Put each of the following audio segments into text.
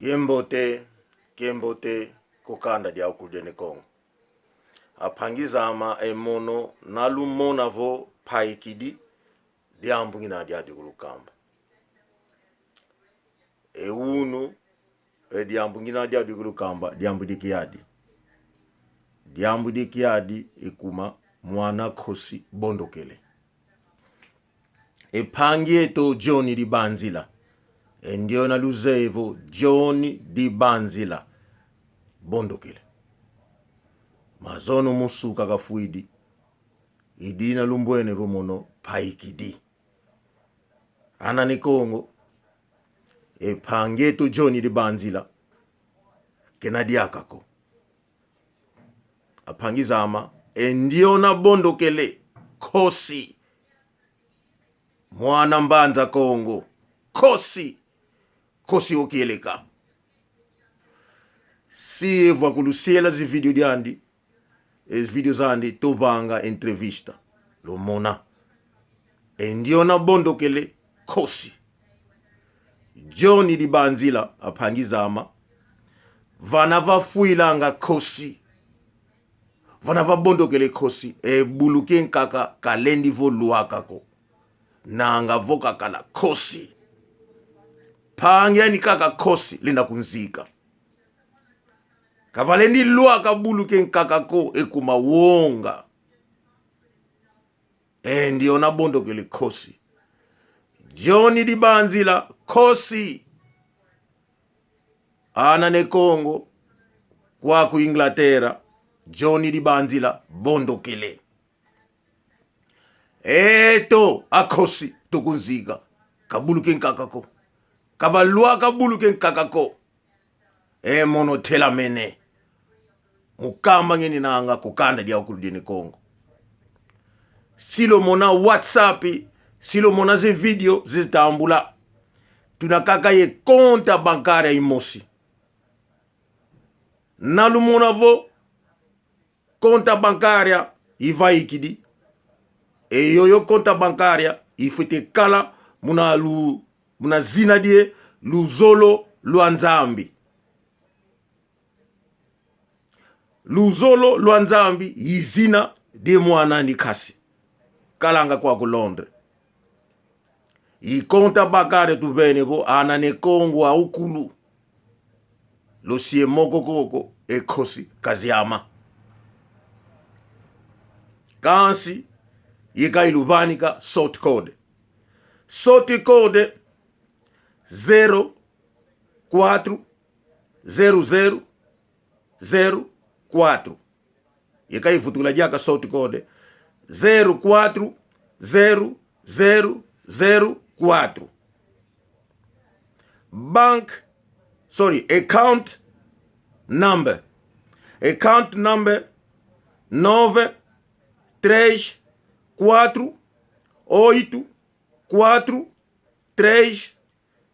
Ye mbote, ke mbote kokanda dia okudia ne Kongo. Aphangizama emono nalumona vo phaikidi diambu ngina diadi kulukamba. Ewunu e diambu ngina diadi kulukamba diambu dikiadi. Diambu dikiadi ekuma mwana khosi bondokele. Ephangi eto John Dibanzila endio na luzevo John Dibanzila bondokele mazono musuka kafuidi idina lumbwene vomono phaikidi ana ni Kongo ephangi eto John Dibanzila kena diakako aphangizama endio na bondokele khosi mwana mbanza kongo khosi khosi okieleka si evua kulusiela zivideo diandi video zandi tobanga entrevista lomona endio na bondokele khosi John Dibanzila aphangizama vana vafuilanga khosi vana vabondokele khosi ebuluke nkaka kalendi vo luakako nanga vokakala khosi phangyani kaka khosi lenda kunzika kavalendi lwaka buluke nkaka ko ekuma wonga e ndiyo nabondokele khosi John Dibanzila khosi ana ne Congo kwa ku Inglaterra John Dibanzila bondokele eto akhosi tokunzika kabuluke nkakako kabalwa kabuluke nkakako emono thela mene mukamba ngeni nanga kokanda dia okuludini Congo silomona WhatsApp silomona ze video zitambula tunakaka ye compte bancaire ya imosi nalumona vo compte bancaire ivaikidi eyoyo compte bancaire ifete kala muna lu muna zina die luzolo lwa nzambi luzolo lwa nzambi yizina die mwana ni kasi kalanga kwa ku Londres ikonta bakare tuvene ko ana ne Kongo aukulu losie moko koko ekhosi kaziama kansi yikailuvanika sort code sort code 0 4 0 0 0 4 yekaivutukila diaka sort code 0 4 0 0 0 4 bank sorry account number account number 9 3 4 8 4 3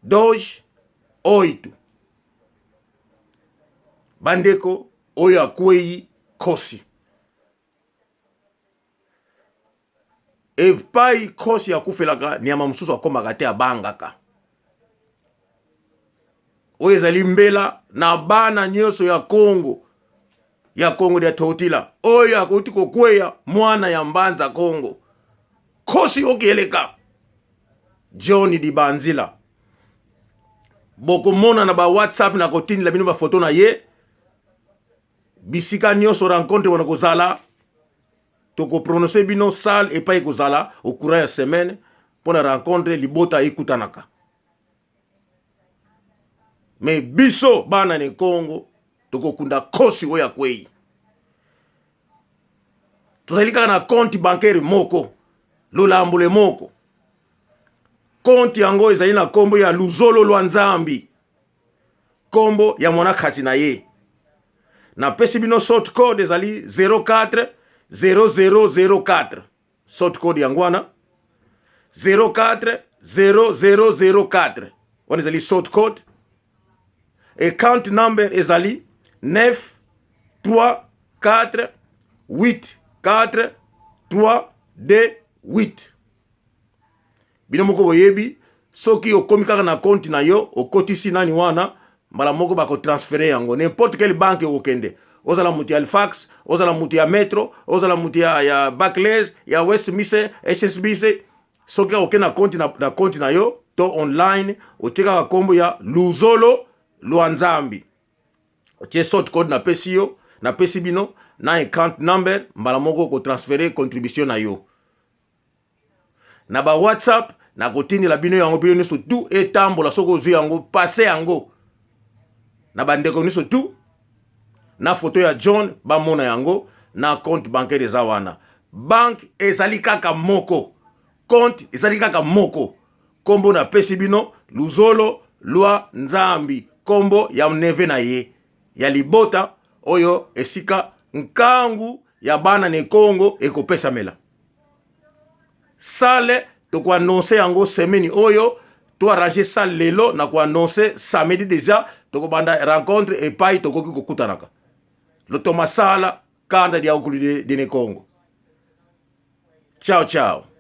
2 8 bandeko oyo akwei kosi epai kosi akufelaka nyama mosusu akomaka te abangaka oyo ezali mbela na bana nyonso ya Kongo ya Kongo dia Totila oyo akoti kokweya mwana ya mbanza Kongo kosi okieleka John Dibanzila bokomona na ba WhatsApp na kotindela bino bafoto na ye bisika nyonso rencontre wana kozala tokoprononce bino salle epai ekozala au courant ya semaine mpo na rencontre libota ekutanaka me biso bana ne Congo tokokunda kosi oyo akwei tozali kaka na compte bancaire moko lolambole moko compte yango ezali na nkombo ya luzolo lwa nzambi nkombo ya mwana kasi na ye napesi bino sort code ezali 04 0004 sort code yango wana 04 0004 wana ezali sort code account number ezali 9 3 4 8 4 3 2 8 bino moko boyebi soki okomi kaka na konti na yo okotisi nani wana. Mbala moko bakotransfere yango n'importe quelle banque okokende, ozala moto ya Halifax, ozala moto ya Metro, ozala moto ya Barclays, ya Westminster, HSBC. Soki oke na compte na compte na yo to online, otie kaka nkombo ya Luzolo Lwa Nzambi, otie sort code napesi yo, napesi bino na account number, mbala moko kotransfere contribution na yo na ba WhatsApp. Nakotindela bino yango, bino nyonso tu etambola. Soki ozwi yango, passe yango na bandeko nyonso tu na foto ya John, bamona yango na compte bancaire eza wana. Banque ezali kaka moko, compte ezali kaka moko. Nkombo napesi bino, Luzolo Lwa Nzambi, nkombo ya neveu na ye, ya libota oyo esika nkangu ya bana na Ekongo ekopesamela. Salle, tokoannonce yango semaine oyo. Toarrange salle lelo na koannonce samedi déjà tokobanda rencontre epai tokoki kokutanaka. Lotomasala kanda dia okulu de Nekongo. Ciao ciao.